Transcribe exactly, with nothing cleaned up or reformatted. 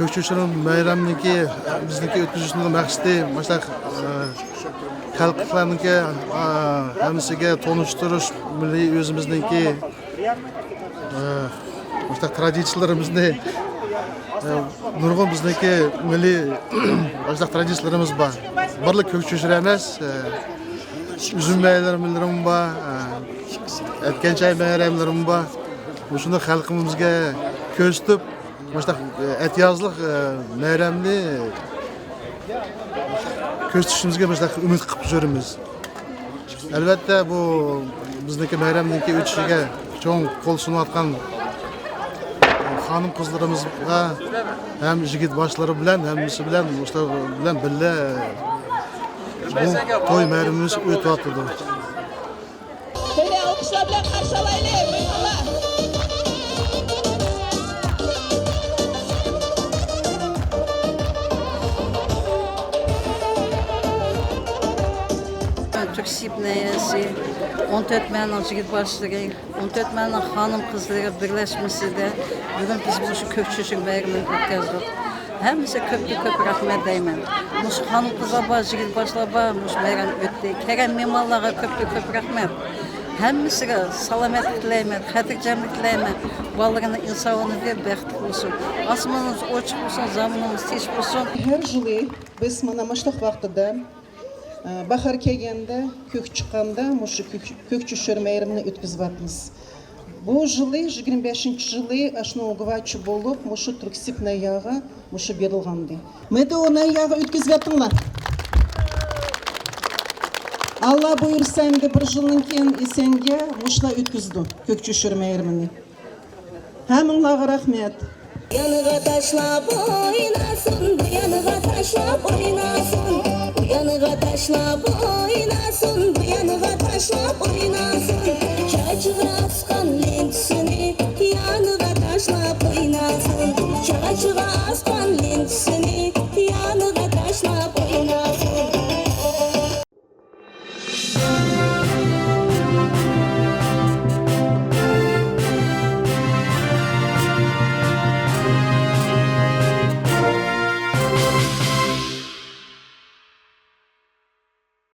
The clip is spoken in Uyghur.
كۆكچى شۇرۇم مەيرەمنىڭكى، بىزنىڭكى ئۆتكۈزۈشنىڭ مەقسىتى مۇشۇنداق، ئە، خەلقلەرنىڭكى، ئە، ھەممىسىگە تونۇشتۇرۇش، مىللىي ئۆزىمىزنىڭكى، ئە، مۇشۇنداق ترادىتسىيىلىرىمىزنى، ئە، نۇرغۇن بىزنىڭكى مىللىي مۇشۇنداق ترادىتسىيىلىرىمىز بار. بىرلا كۆكچى شۇرۇم ئەمەس، ئە، ئۈزۈم مەيرەملىرىمۇ بار، ئە، ئەتكەن چاي مەيرەملىرىمۇ بار. مۇشۇنى خەلقىمىزگە كۆرسىتىپ، مۇشۇنداق، ئە، ئەتىيازلىق، ئە، مەيرەمنى كۆرسىتىشىمىزگە مۇشۇنداق ئۈمىد قىلىپ يۈرىمىز. ئەلۋەتتە، بۇ بىزنىڭكى مەيرەمنىڭكى ئۆتۈشىگە چوڭ قول سۇنۇۋاتقان خانىم-قىزلىرىمىزغا ھەم يىگىت باشلىرى بىلەن، ھەممىسى بىلەن، مۇشۇلار بىلەن بىللە بۇ توي مەيرىمىمىز ئۆتۈۋاتىدۇ. بىللە ئالقىشلار بىلەن قارشى ئالايلى، مېھمانلار! تۈركسىيىپ ناھىيەسى ئون تۆت مەھەللىنىڭ يىگىت باشلىرى، ئون تۆت مەھەللىنىڭ خانىم-قىزلىرى بىرلەشمىسىدە بۈگۈن بىز مۇشۇ كۆكچى شۇرۇم مەيرىمىنى ئۆتكۈزدۇق. ھەممىسىگە كۆپتىن كۆپ رەھمەت دەيمەن. مۇشۇ خانىم-قىزلار بار، يىگىت باشلار بار، مۇشۇ مەيرەم ئۆتتى. كەلگەن مېھمانلارغا كۆپتىن كۆپ رەھمەت. ھەممىسىگە سالامەتلىك تىلەيمەن، خاتىرجەملىك تىلەيمەن. بالىلىرىنىڭ ئىنسانىيىتى بەختلىك بولسۇن. ئاسمىنىمىز ئوچۇق بولسۇن، زامىنىمىز تىنچ بولسۇن. ھەر يىلى بىز مانا مۇشۇنداق ۋاقتىدا ئە، باھار كەلگەندە، كۆك چىققاندا مۇشۇ كۆك، كۆكچى شۇرۇم مەيرىمىنى ئۆتكۈزۈۋاتىمىز. بۇ يىلى، يىگىرمە بەشىنچى يىلى ئاشۇنىڭ گۇۋاھچى بولۇپ، مۇشۇ تۈركسىيىپ ناھىيەگە مۇشۇ بېرىلغانىدى. مىدىئۇ ناھىيەگە ئۆتكۈزۈۋاتىڭلار. ئاللا بۇيرۇسا، ئەمدى بىر يىلدىن كېيىن ئېسەنگە مۇشۇلار ئۆتكۈزىدۇ، كۆكچى شۇرۇم مەيرىمىنى. ھەممىڭلارغا رەھمەت. يانغا تاشلاپ ئويناسۇن، بۇ يانغا تاشلاپ ئويناسۇن، بۇ يانغا تاشلاپ ئويناسۇن، بۇ يانغا تاشلاپ ئويناسۇن.